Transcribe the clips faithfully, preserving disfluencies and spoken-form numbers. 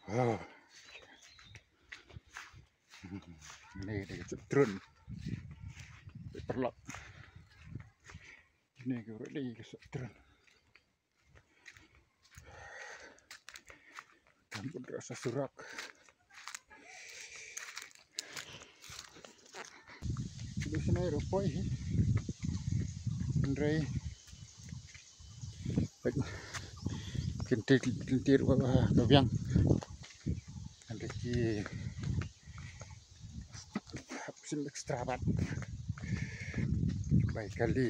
Wow. Ni dei ka sut trun. Paralok. Ni ka dei ka sut trun. Ka mut ka sa surok. Dei sa nai ruh poi hi. Hynrei peit, kynti kynti ruh ka biang. Hynrei ki hap sim extra bat. Bai kali.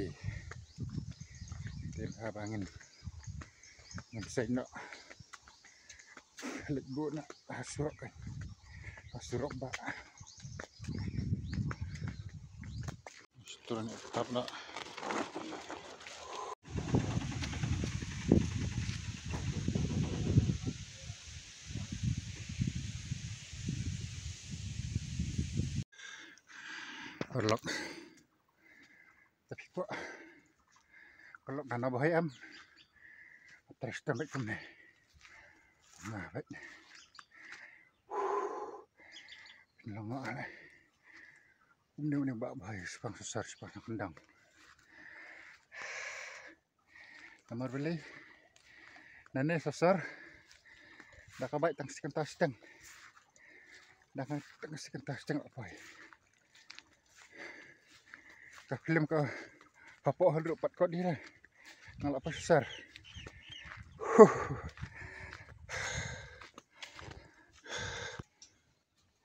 Te ba ngin ngin sait noh. Leit buh na ha surok, ha surok ba. Stur ni tap na. Paralok. Tapi kok kalau kana boy am. Terus tambah kumne. Nah, baik. Long ah. Une une ba boy, spang sasar, spang kendang. Namar balei? Nane sasar. Da ka bai tang sikynta siteng. Da ka tang sikynta siteng, apa? Ka film ka hapoh hal ruh pat kot dira. Nga la pas sasar. Huh.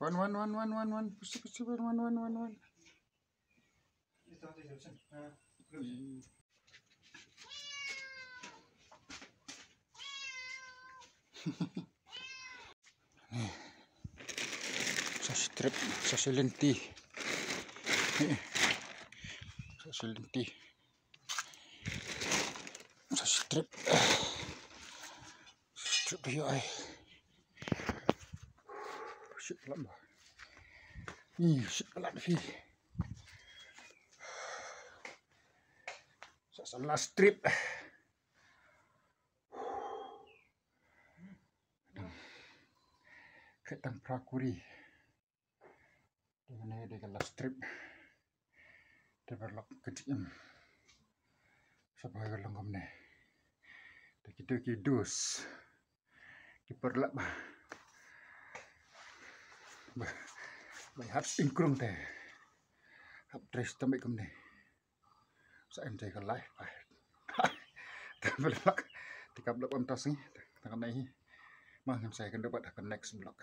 Wan, wan, wan, wan, wan, wan. Pusi, pusi, wan, wan, wan, wan, wan. Sa strip, sa lynti. Sa lynti. Sa strip. Strip ïa ai. Shit, lam ba. Ni, shit, lam hi. Sa, sa last strip. Ka tang pra kuri. Te kane dei ka last strip. Te paralok ka jingim. Sa ba ka long kumne. Te kito ki dus. Ki paralok ba. Ba. Ba hap sing krung te. Hap dress tambe kumne. Sa enjoy ka life. Te paralok. Te ka vlog ym tas ngi. Te ka nai hi. Ma ngin sa ïakynduh bad ha ka next vlog.